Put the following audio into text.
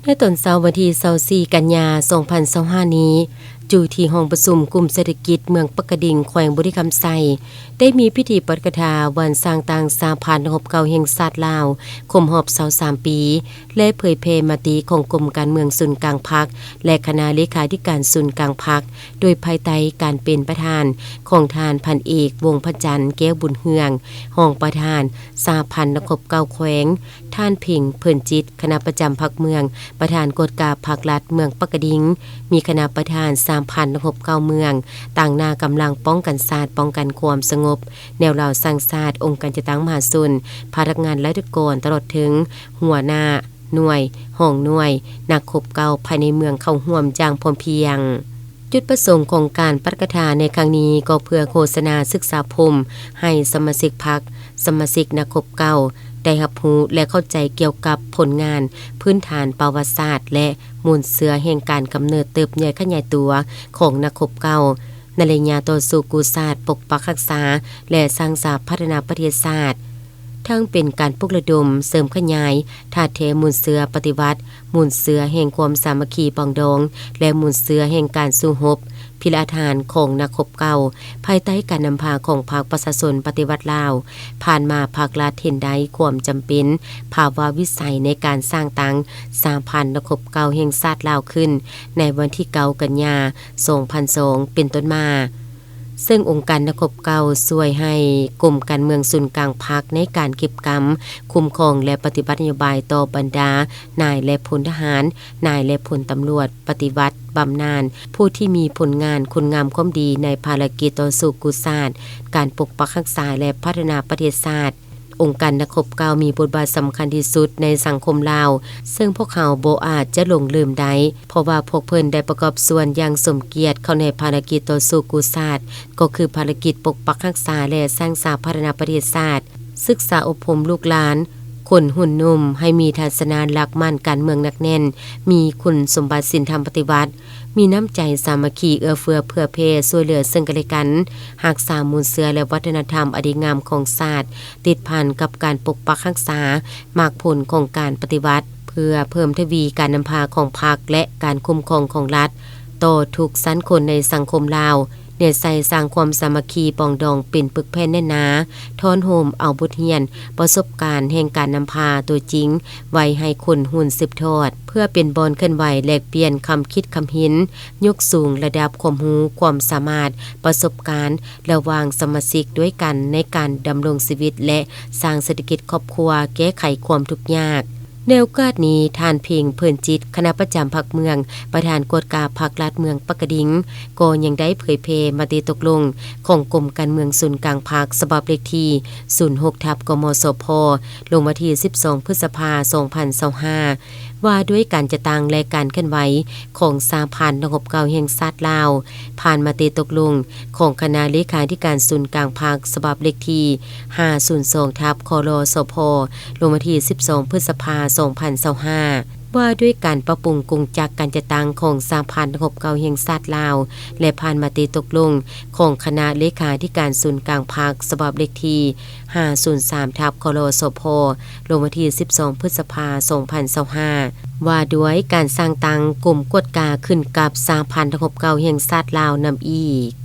ໃນຕອນເຊົ້າວັນທີຊາວສີ່ ກັນຍາ ສອງພັນຊາວຫ້ານີ້, ຢູ່ທີ່ຫ້ອງປະຊຸມກຸ່ມເສດຖະກິດເມືອງປາກກະດິງ ແຂວງບໍລິຄຳໄຊ ໄດ້ມີພິທີປາຖະກະຖາວັນສ້າງຕັ້ງສະຫະພັນນັກຮົບເກົ່າແຫ່ງຊາດລາວ ຄົບຮອບຊາວສາມປີ ແລະ ເຜີຍແຜ່ມະຕິຂອງກົມການເມືອງສູນກາງພັກ ແລະ ຄະນະເລຂາທິການສູນກາງພັກ ໂດຍພາຍໃຕ້ການເປັນປະທານຂອງທ່ານພັນເອກ ວົງພະຈັນ ແກ້ວບຸນເຮືອງ ຮອງປະທານສະຫະພັນນັກຮົບເກົ່າແຂວງ, ທ່ານ ເພັງ ເພີນຈິດ ຄະນະປະຈຳພັກເມືອງ, ປະທານກວດກາພັກລັດເມືອງປາກກະດິງ, ມີຄະນະປະທານສະຫະພັນນັກຮົບເກົ່າເມືອງ, ຕາງໜ້າກຳລັງປ້ອງກັນຊາດ, ປ້ອງກັນຄວາມສະຫງົບ, ແນວລາວສ້າງຊາດ, ອົງການຈັດຕັ້ງມະຫາຊົນ, ພະນັກງານລັດຖະກອນ, ຕະຫຼອດເຖິງຫົວໜ້າໜ່ວຍ, ຮອງໜ່ວຍ, ນັກຮົບເກົ່າພາຍໃນເມືອງເຂົ້າຮ່ວມຢ່າງພ້ອມພຽງ. ຈຸດປະສົງຂອງການປາຖະກະຖາໃນຄັ້ງນີ້ກໍເພື່ອໂຄສະນາສຶກສາອົບຮົມໃຫ້ສະມາຊິກພັກ, ສະມາຊິກນັກຮົບເກົ່າ ໄດ້ຮັບຮູ້ ແລະ ເຂົ້າໃຈກ່ຽວກັບຜົນງານພື້ນຖານປະຫວັດສາດ ແລະ ມູນເຊື້ອແຫ່ງການກຳເນີດເຕີບໃຫຍ່ຂະຫຍາຍຕົວຂອງນັກຮົບເກົ່າ ໃນໄລຍະຕໍ່ສູ້ກູ້ຊາດ, ປົກປັກຮັກສາ ແລະ ສ້າງສາພັດທະນາປະເທດຊາດ. ທັງເປັນການປຸກລະດົມ, ເສີມຂະຫຍາຍ, ທາດແທ້ມູນເຊື້ອປະຕິວັດ, ມູນເຊື້ອແຫ່ງຄວາມສາມັກຄີປອງດອງ ແລະ ມູນເຊື້ອແຫ່ງການສູ້ຮົບ, ພິລະອາຖານຂອງນັກຮົບເກົ່າ, ພາຍໃຕ້ການນຳພາຂອງພັກປະຊາຊົນປະຕິວັດລາວ. ຜ່ານມາພັກລັດເຫັນໄດ້ຄວາມຈຳເປັນ, ພາວະວິໄສໃນການສ້າງຕັ້ງສະຫະພັນນັກຮົບເກົ່າແຫ່ງຊາດລາວຂຶ້ນ ໃນວັນທີເກົ້າ ກັນຍາ ສອງພັນສອງ ເປັນຕົ້ນມາ. ເຊິ່ງອົງການນັກຮົບເກົ່າຊ່ວຍໃຫ້ກົມການເມືອງສູນກາງພັກໃນການເກັບກຳ, ຄຸ້ມຄອງ ແລະ ປະຕິບັດນະໂຍບາຍຕໍ່ບັນດານາຍ ແລະ ພົນທະຫານ, ນາຍ ແລະ ພົນຕຳຫຼວດປະຕິວັດບຳນານ, ຜູ້ທີ່ມີຜົນງານຄຸນງາມຄວາມດີໃນພາລະກິດຕໍ່ສູ້ກູ້ຊາດ, ການປົກປັກຮັກສາ ແລະ ພັດທະນາປະເທດຊາດ. ອົງການນັກຮົບເກົ່າມີບົດບາດສຳຄັນທີ່ສຸດໃນສັງຄົມລາວ, ເຊິ່ງພວກເຮົາບໍ່ອາດຈະຫຼົງລືມໄດ້, ເພາະວ່າພວກເພິ່ນໄດ້ປະກອບສ່ວນຢ່າງສົມກຽດເຂົ້າໃນພາລະກິດຕໍ່ສູ້ກູ້ຊາດ, ກໍຄືພາລະກິດປົກປັກຮັກສາ ແລະ ສ້າງສາພັດທະນາປະເທດຊາດ, ສຶກສາອົບຮົມລູກຫຼານ, ຄົນຮຸ່ນໜຸ່ມໃຫ້ມີທັດສະນະຫຼັກໝັ້ນການເມືອງໜັກແໜ້ນ, ມີຄຸນສົມບັດສິນທຳປະຕິວັດ, ມີນ້ຳໃຈສາມັກຄີເອື້ອເຟື້ອເຜື່ອແຜ່ຊ່ວຍເຫຼືອເຊິ່ງກັນແລະກັນ, ຮັກສາມູນເຊື້ອ ແລະ ວັດທະນະທຳອັນດີງາມຂອງຊາດ, ຕິດພັນກັບການປົກປັກຮັກສາໝາກຜົນຂອງການປະຕິວັດ, ເພື່ອເພີ່ມທະວີການນຳພາຂອງພັກ ແລະ ການຄຸ້ມຄອງຂອງລັດ ຕໍ່ທຸກຊັ້ນຄົນໃນສັງຄົມລາວ, ເນໃສ່ສ້າງຄວາມສາມັກຄີປອງດອງເປັນປຶກແຜ່ນແໜ້ນໜາ, ທ້ອນໂຮມເອົາບົດຮຽນ, ປະສົບການແຫ່ງການນຳພາຕົວຈິງໄວ້ໃຫ້ຄົນຮຸ່ນສືບທອດ, ເພື່ອເປັນບ່ອນເຄື່ອນໄຫວແລກປ່ຽນຄຳຄິດຄຳເຫັນ, ຍົກສູງລະດັບຄວາມຮູ້ຄວາມສາມາດ, ປະສົບການ ລະຫວ່າງສະມາຊິກດ້ວຍກັນໃນການດຳລົງຊີວິດ ແລະ ສ້າງເສດຖະກິດຄອບຄົວ, ແກ້ໄຂຄວາມທຸກຍາກ. ໃນໂອກາດນີ້, ທ່ານ ເພັງ ເພີນຈິດ ຄະນະປະຈຳພັກເມືອງ, ປະທານກວດກາພັກລັດເມືອງປາກກະດິງ, ກໍຍັງໄດ້ເຜີຍແຜ່ມະຕິຕົກລົງຂອງກົມການເມືອງສູນກາງພັກ ສະບັບເລກທີ ສູນຫົກ ທັບ ກມສພ ລົງວັນທີ ສິບສອງ ພຶດສະພາ ສອງພັນຊາວຫ້າ ວ່າດ້ວຍການຈັດຕັ້ງ ແລະ ການເຄື່ອນໄຫວຂອງສະຫະພັນນັກຮົບເກົ່າແຫ່ງຊາດລາວ, ຜ່ານມະຕິຕົກລົງຂອງຄະນະເລຂາທິການສູນກາງພັກ ສະບັບເລກທີ ຫ້າສູນສອງ ທັບ ຄລສພ ລົງວັນທີ ສິບສອງ ພຶດສະພາ ສອງພັນຊາວຫ້າ ວ່າດ້ວຍການປັບປຸງກົງຈັກການຈັດຕັ້ງຂອງສະຫະພັນນັກຮົບເກົ່າແຫ່ງຊາດລາວ ແລະ ຜ່ານມະຕິຕົກລົງຂອງຄະນະເລຂາທິການສູນກາງພັກ ສະບັບເລກທີ ຫ້າສູນສາມ ທັບ ຄລສພ ລົງວັນທີ ສິບສອງ ພຶດສະພາ ສອງພັນຊາວຫ້າ ວ່າດ້ວຍການສ້າງຕັ້ງກົມກວດກາຂຶ້ນກັບສະຫະພັນນັກຮົບເກົ່າແຫ່ງຊາດລາວນຳອີກ.